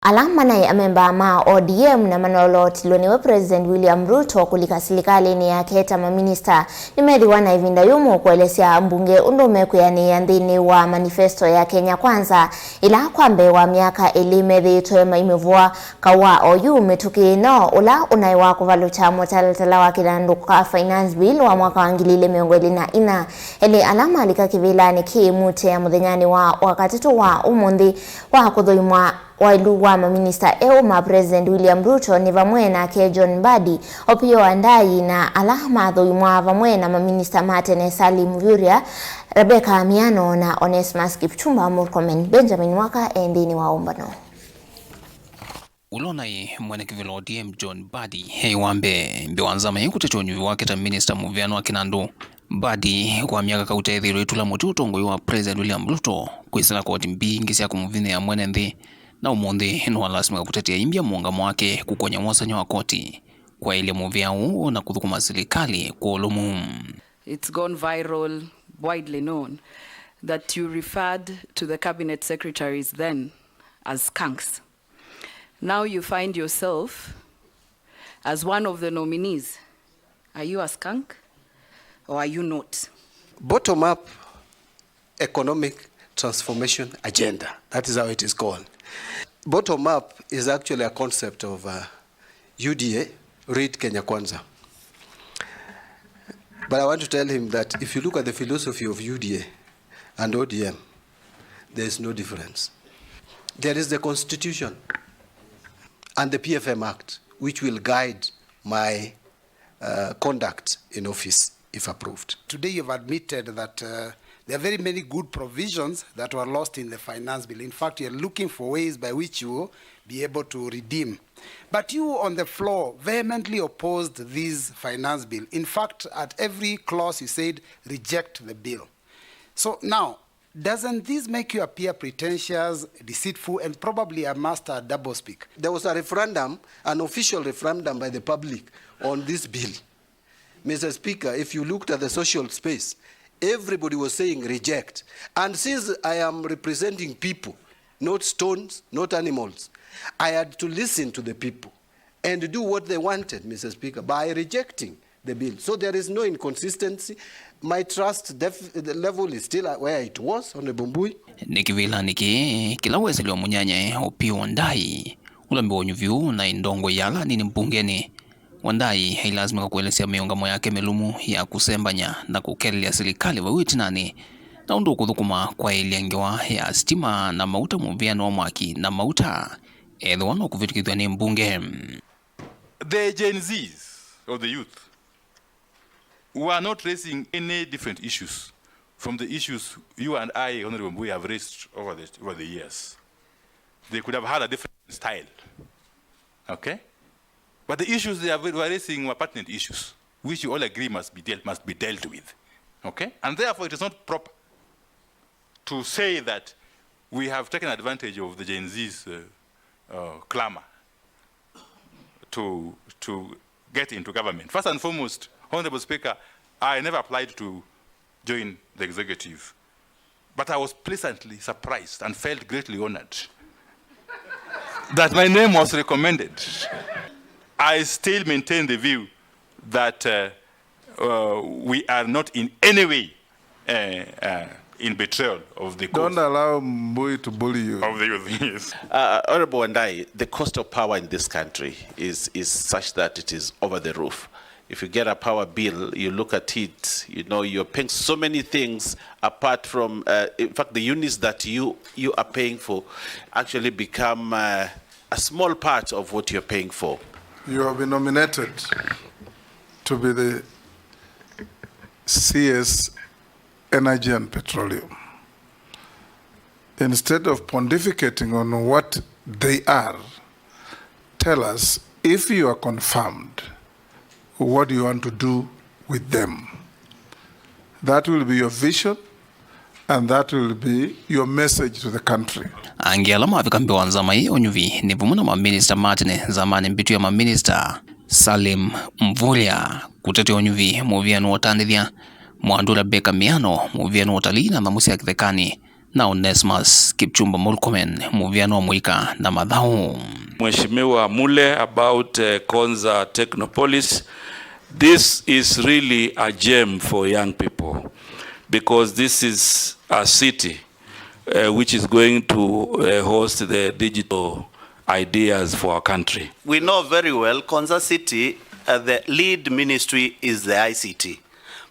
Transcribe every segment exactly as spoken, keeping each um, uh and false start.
Ala manaĩ amemba ma O D M na manolootilwe nĩwe President William Ruto kũlika silikalĩnĩ yake ta maminista nĩmethĩwa na ĩvinda yũmũ kũelesya mbunge ũndũ mekwĩanĩĩa nthĩnĩ wa manifesto ya Kenya Kwanza, ĩla kwa mbee wa myaka ĩlĩ methĩĩtwe maimĩvũa kaũ wa oyu mĩtũkĩ ĩno, ũla ũnaĩ wa kũvalũkya mũtalatala wa kĩthandũkũ ka Finance Bill wa mwaka wa ngili ilĩ mĩongo ĩlĩ na inya. Elĩ ala malika kĩvĩlanĩ kĩĩ Mutea mũthenyanĩ wa Wakatatũ wa ũmũnthĩ wa kũthũimwa waĩlu wa maminista eũ ma President William Ruto nĩ vamwe nake John Mbadi, Opiyo Wandayi, na ala mathũimwa vamwe na maminista ma tene Salim Mvurya, Rebecca Miano na Onesmus Kipchumba Murkomen. Benjamin Waka e nthĩnĩ wa ũmbano. Ũla ũnaĩ mwene kĩvĩla O D M John Mbadi eĩ wa mbee mbee wa nzama ĩĩ kũtetea ũnyuvi wake ta minista mũvĩano wa kĩnandũ. Mbadi kwa myaka kauta ethĩĩtwe ĩtũla mũtĩ ũtongoi wa President William Ruto kwĩsĩla koti mbingĩ sya kũmũvinyĩĩa mwene nthĩ, na ũmũnthĩ nĩwalasimĩka kũtetea imbya mũũngamo wake kũkony'a wosany'a wa koti kwaĩlya mũvĩa ũũ na kũthũkũma silikalĩ kwa ũlũmu. It's gone viral, widely known, that you referred to the cabinet secretaries then as skunks. Now you find yourself as one of the nominees. Are you a skunk or are you not? Bottom up economic transformation agenda. That is how it is called. Bottom up is actually a concept of uh, U D A, read Kenya Kwanza. But I want to tell him that if you look at the philosophy of U D A and O D M, there is no difference. There is the constitution and the P F M Act, which will guide my uh, conduct in office if approved. Today you've admitted that uh, there are very many good provisions that were lost in the finance bill. In fact, you're looking for ways by which you will be able to redeem. But you on the floor vehemently opposed this finance bill. In fact, at every clause you said, "Reject the bill." So now, doesn't this make you appear pretentious, deceitful, and probably a master doublespeak? There was a referendum, an official referendum by the public on this bill. Mister Speaker, if you looked at the social space, everybody was saying reject. And since I am representing people, not stones, not animals, I had to listen to the people and do what they wanted, Mister Speaker, by rejecting the bill. So there is no inconsistency. My trust def- the level is still where it was, Honorable Mbui. Nĩ kĩvĩlanĩ kĩĩ kĩla wesĩlwe mũnyanyae Opiyo Wandayi, ũla mbee wa ũnyuvi ũũ na ndongoi ya ala anini mbungenĩ. Wandayi ailasimĩka kũelesya mĩũngamo yake mĩlũmu ya kũsembany'a na kũkelelya silikalĩ vau ĩtinanĩ, na ũndũ ũkũthũkũma kwaĩlya ngewa ya sitima na mauta, mũvĩano wa mwaki na mauta, ethĩwa no kũvĩtũkĩthw'a nĩ mbunge. The Gen Zs of the youth who are not raising any different issues from the issues you and I, Honorable Mbui, have raised over the, over the years. They could have had a different style. Okay? But the issues they are, were raising were pertinent issues, which you all agree must be dealt, must be dealt with. Okay? And therefore, it is not proper to say that we have taken advantage of the Gen Z's uh, uh, clamor to, to get into government. First and foremost, Honorable Speaker, I never applied to join the executive, but I was pleasantly surprised and felt greatly honored that my name was recommended. I still maintain the view that uh, uh, we are not in any way uh, uh, in betrayal of the cause. Don't allow Mbui to bully you. Of the youth, yes. Uh, Honorable Wandayi, the cost of power in this country is, is such that it is over the roof. If you get a power bill, you look at it, you know, you're paying so many things apart from, uh, in fact, the units that you, you are paying for actually become uh, a small part of what you're paying for. You have been nominated to be the C S Energy and Petroleum. Instead of pontificating on what they are, tell us, if you are confirmed, what do you want to do with them? That will be your vision, and that will be your message to the country. Angĩ ala mavika mbee wa nzama ĩĩ ũnyuvi nĩ vamwe na maminista ma tene nzamanĩ mbĩtu ya maminista Salim Mvurya kũtetea ũnyuvi mũvĩanĩ wa ũtanĩthya, Mwandũ Rebecca Miano mũvĩanĩ wa ũtalii na nyamũ sya kĩthekanĩ, na Onesmus Kipchumba Murkomen, mũvĩano wa mũika na mathaũ. Mheshimiwa Mule, about uh, Konza Technopolis, this is really a gem for young people because this is a city uh, which is going to uh, host the digital ideas for our country. We know very well Konza City, uh, the lead ministry is the I C T.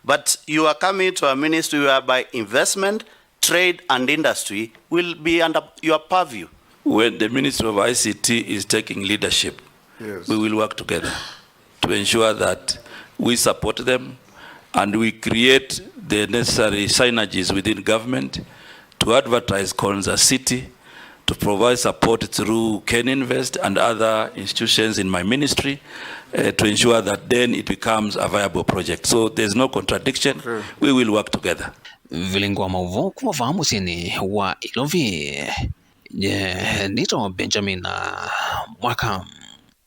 But you are coming to a ministry whereby investment, trade and industry will be under your purview. When the Ministry of I C T is taking leadership, yes, we will work together to ensure that we support them and we create the necessary synergies within government to advertise Konza City, to provide support through Ken Invest and other institutions in my ministry uh, to ensure that then it becomes a viable project. So there's no contradiction. True. We will work together. Vilingi wa maũvoo kuma vaa mũsyĩnĩ wa Ilovi. Ye nĩtawa Benjamin Mwaka.